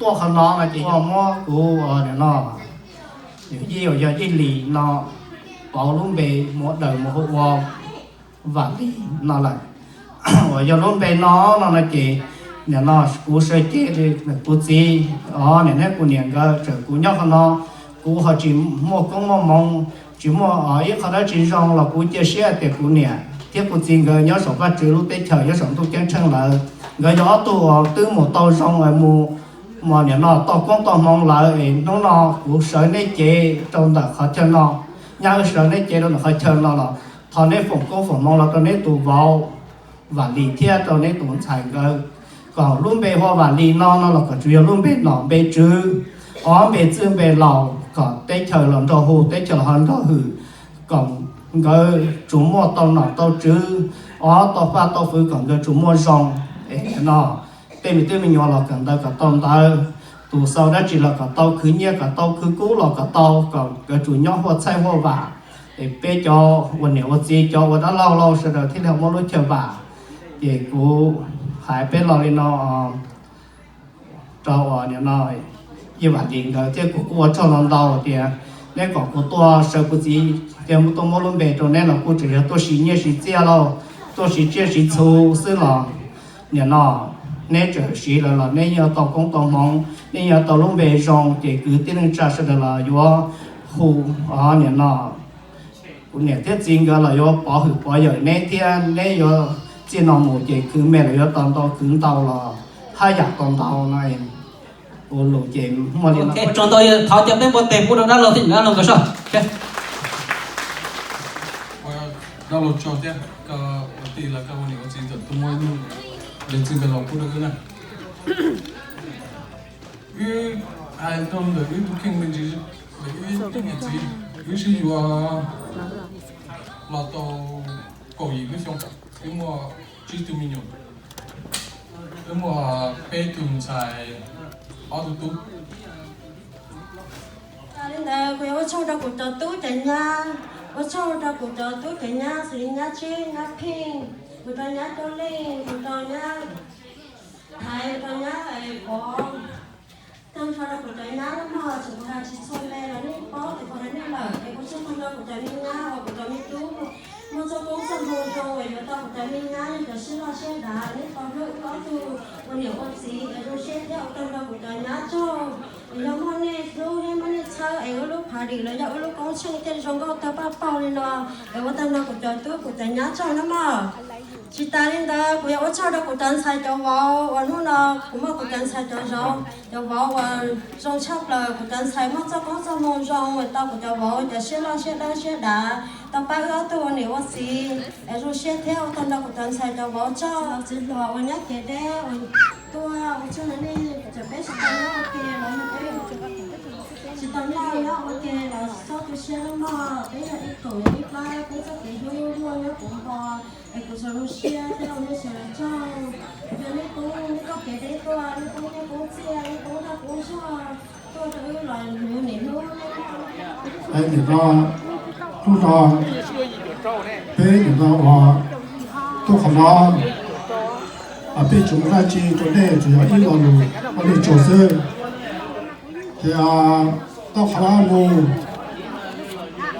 Tuaj qhov no no ces muab kuv nim no yij uas yog Yij Lis no pauv lub npe mus daws mus hu ua Vam Lis no lawm. Uas yog lub npe no no no ces nim no kuv sawv cev li kuv txiv, o, niam neb kuv niam nkawd txawm kuv nyob qhov no, kuv ho tsis muaj koob muaj hmoov, tsis muaj ib qho dab tsi zoo los kuv cia siab tias kuv niam thiab kuv txiv nkawd nyob saum Vajtswv lub teb chaws nyob saum ntuj ceeb tsheej lawm, nkawd yog ob tug uas twb mus tau zoo mus mus nim no tau koob tau hmoov lawm es hnub no kuv sawv neb cev rau ntawm qhov chaw no, nyab wb sawv neb cev rau ntawm qhov chaw no los thov neb foom koob foom hmoov los rau neb tus vauv Vam Lis thiab rau neb tus ntxhais nkawd, kom lub npe hu ua Vam Lis no no los kom tsuas yog lub npe nom npe tswv, ob npe txwj npe laus, kom teb chaws los nrog hu, teb chaws los ho nrog hwm, kom nkawd tsuas muaj tau nom tau tswv, ob tau faj tau fwv kom nkawd tsuas muaj zoo. Es no tej me tub me nyuam los kawm ntawv kom tau ntawv, tus xaus dab tsi los kom tau, khwv nyiaj kom tau, khwv kub los kom tau, kom nkawd tsuas nyob huaj txhaij huaj vam. Es peb cov ua niam ua txiv, cov ua dab laug laug sawv daws thiaj li muaj lub chaw vam. Ces kuv hais peb lo li no rau uas nim no Yij Vam Lis nkawd thiab kuv kuj ua tsaug ntau ntau tias neb kom kuv tuaj sawv kuv txiv thiab tuaj muab lub npe rau neb los kuj tseem yog tuaj siv nyiaj siv txiaj lauj, tuaj siv tsiaj siv txhu xwb los nim no neb tseem siv lawm los neb yeej yuav tau koob tau hmoov, neb yeej yuav tau lub npe zoo, ces kwv tij neej tsa sawv daws los yuav hu, o, nim no kuv niam thiab txiv nkawd los yuav pov hwm pov yawm neb thiab neb yuav txij no mus ces khwv me los yuav tau ntau, khwv ntau los haj yam tau ntau no. Kuv lus ces muaj li no. Tsaug ntau, thov cia peb npua teg pub rau dab laug thiab niam dab laug nkawd soj. Dab laug tsaug thiab, koj ua tij los koj ua niam ua txiv txawm tuaj muab leej txiv npe laus pub rau wb na. Wb hais rau ntawm wb tus kheej me ntsis, ntawm wb niam txiv, wb sib yuav los tau kaum yim lub xyoo, wb muaj tsib tug me nyuam, wb muaj peb tug ntxhais, ob tug tub. Li ntawd kuv yuav ua tsaug rau kuv cov tub cov nyab, ua tsaug rau kuv cov tub cov nyab xws li nyab Tseb, nyab Pheej, kuv rau nyab Coob Leej, kuv rau nyab Thaiv, kuv rau nyab Pov. Tag nrho rau kuv cov nyab mog, txawm kuv hais tsis txhua npe los nej paub tias kuv hais nej lawm. Es ua tsaug tag nrho kuv cov me nyab uas kuv cov me tub muaj txoj koob txoj hmoo zoo uas yuav tau kuv cov me nyab yog cov siab loj siab dav, nej tau hlub wb ob tug ua niam ua txiv es zoo siab thiab ua tag nrho kuv cov nyab tsaug. Es yog muaj nej hlub thiab muaj nej txhawb es wb lub party los yog wb lub koob tsheej thiaj li zoo nkauj tau paj paug li no. Es ua tag nrho kuv cov tub kuv cov nyab tsaug na mog. Tsis tas li ntawd kuv yuav ua tsaug rau kuv cov ntxhais cov vauv uas hnub no kuv muaj kuv cov ntxhais cov vauv, cov vauv uas zoo tshaj plaws, kuv cov ntxhais muaj txoj koob txoj hmoo zoo uas tau kuv cov vauv cov siab loj siab dawb siab dav tau pab wb ob tug ua niam ua txiv es zoo siab thiab ua tag nrho kuv cov ntxhais cov vauv tsaug. Txiv hluas uas nyob kev deb uas tuaj ua tsaug nej, txawm peb tsis tau nyob ua ke los yog peb tsis tau nyob ua ke los txhob tu siab nawb mog, peb yog ib tsoom ib plab, peb txoj kev hlub muaj nyob puv npo. Es kuv txhua lub siab thiab ua nej sawv daws tsaug. Yog nej poob nej txoj kev deb tuaj, nej poob nyiaj poob txiaj, nej poob dag poob zog tuaj rau wb los hnub niam hnub. Nim no, hnub no peb nim no uas tuaj qhov no, peb tsis muaj dab tsi rau nej, tsuas yog ib lo lus ua nej tsaug xwb. Ces tau qhov no mus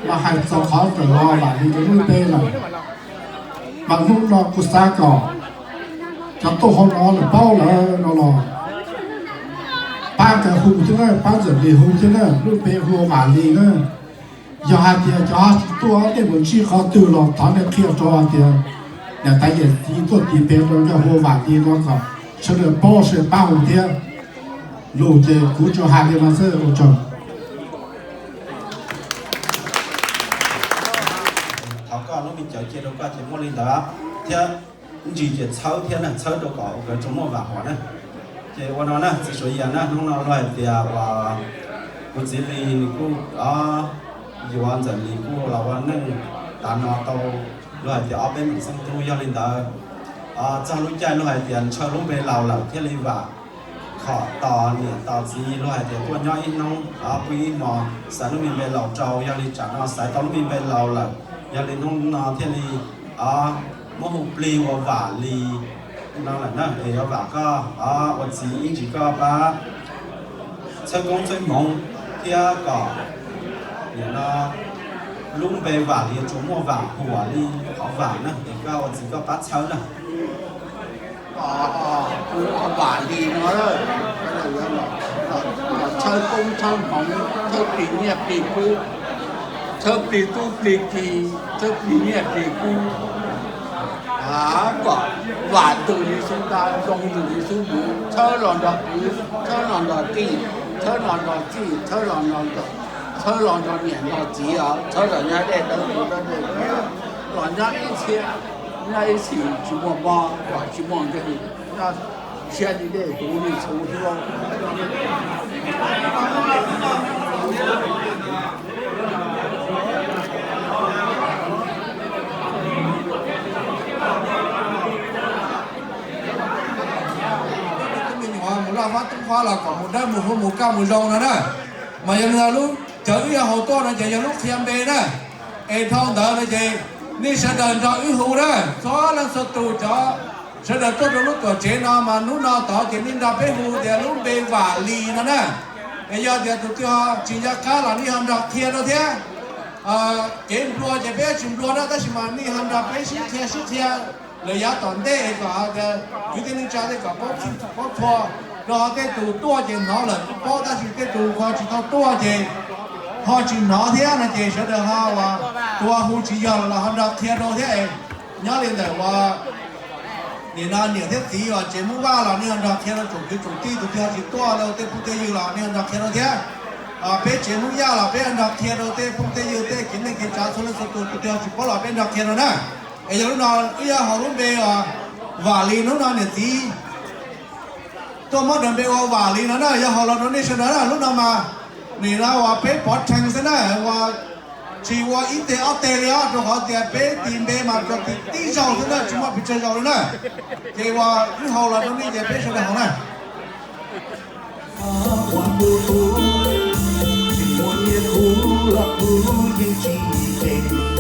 mas hais txog qhov rawm los Vam Lis nkawd lub npe lawm. Mas hnub no kuv xav kom cov tuaj hauv no lawv paub lawm no los pab nkawd hu thiab na, pab Ntxawm Lis hu thiab na, lub npe hu ua Vam Lis na. Yog hais tias cov tuaj nej mus ntsib qhov twg los thov nej qhia rau hais tias niam tais yawm txiv tuaj tis npe rau nkawd hu ua Vam Lis no kom sawv daws paub sawv daws pab hu thiab. Lus ces kuv tsuas hais li no xwb, ua tsaug. Thov koj lub me cawv cia rau koj ces muaj li ntawd thiab, ntsis ces txhawb thiab na, txhawb rau kom nkawd tsuas muaj vam huam na. Ces ua no na, txiv Suav Yias na, hnub no luag hais tias uas kuv txiv Lis nws kuj yuav Ntxawm Lis kuj los ua neej tav no tau luag hais tias ob peb meem xeeb tub, yog li ntawd txog lub caij luag hais tias ntshaw lub npe laus lawm thiaj li vam, khom tos niam tos txiv, luag hais tias tuaj nyob ib hnub pw ib hmos xaiv lub me npe laus rau, yog li tsam no xaiv tau lub me npe laus lawm, yog li hnub no thiaj li muab hu plig ua Vam Lis no lawm na. Es yuav vam koj ua txiv ib ntsis koj pab txhawb koob txhawb hmoov thiab kom nim no lub npe Vam Lis tsuas muaj vam huam li qhov vam na, es koj ua txiv koj pab txhawb na. Kuv Vam Lis no, txhawb koob txhawb hmoov, txhawb plig nyiaj plig kub, txhawb plig tub plig ki, txhawb plig nyiaj plig kub, kom vam ntws li xub nta, zoo ntws li xub ntuv, txhawb los nrog kwv, txhawb los nrog tij, txhawb los nrog txij, txhawb los nrog, txhawb los nrog niam nrog txiv os, txhawb los nyob dej dawb huv dawb dej, los nyob ib txhia, nyob ib txhis tsis muaj mob, kom tsis muaj nkeeg, nyob siab li dej huv li txhuv xwb. Me nyuam mus laj fab toob fab los kom mus dawb mus huv mus kaj mus zoo no na. Mas yog li no lub cawv wb yuav haus tuaj no ces yog lub qhia npe na. Es dhau ntawd no ces nej sawv daws nrog wb hu na, txhua leej txhua tus cov sawv daws tuaj rau lub tuam tsev no mas hnub no tod ces nej nrog peb hu tias lub npe Vam Lis no na. Es yog tias tus twg ho tsis nco qab los nej ho nrog qhia rau thiab. Kev nplua ces peb tsis nplua na, tab sis mas nej ho nrog peb sib qhia sib qhia lawm yav tom ntej kom tias kwv tij neej tsa tej kom paub txhij paub txhua, rau qhov tej tus tuaj ces hnov lawm kuj paub, tab sis tej tus ho tsis tau tuaj ces ho tsis hnov thiab no ces sawv daws ho uas tus hu tsis yog los ho nrog qhia rau thiab. Nyob li ntawm uas nim no niam thiab txiv uas tsev Hmoob Vaj los nej ho nrog qhia rau tsoom kwv tsoom tij, tus twg ho tsis tuaj rau tej phooj tej ywg los nej ho nrog qhia rau thiab. Peb tsev Hmoob Yaj los peb ho nrog qhia rau tej phooj tej ywg tej kev neej kev tsav txhua leej txhua tus, tus twg ho tsis paub los peb nrog qhia rau na. Es yog lub no wb yuav haus lub npe uas Vam Lis hnub no niam txiv tuaj muab daim npe ua Vam Lis no na, yuav haus los rau nej sawv daws na. Lub no mas nim no uas peb pov rhees xwb na, uas tsis ua ib teg ob teg li os, rau qhov tias peb tis npe mas rau tib zaug xwb na, tsis muaj pes tsawg zaus li na. Ces uas wb haus los rau nej ces peb sawv daws haus na. Ua ntu ub, tsis muaj nyiaj kub los kuv yeej tsis kem.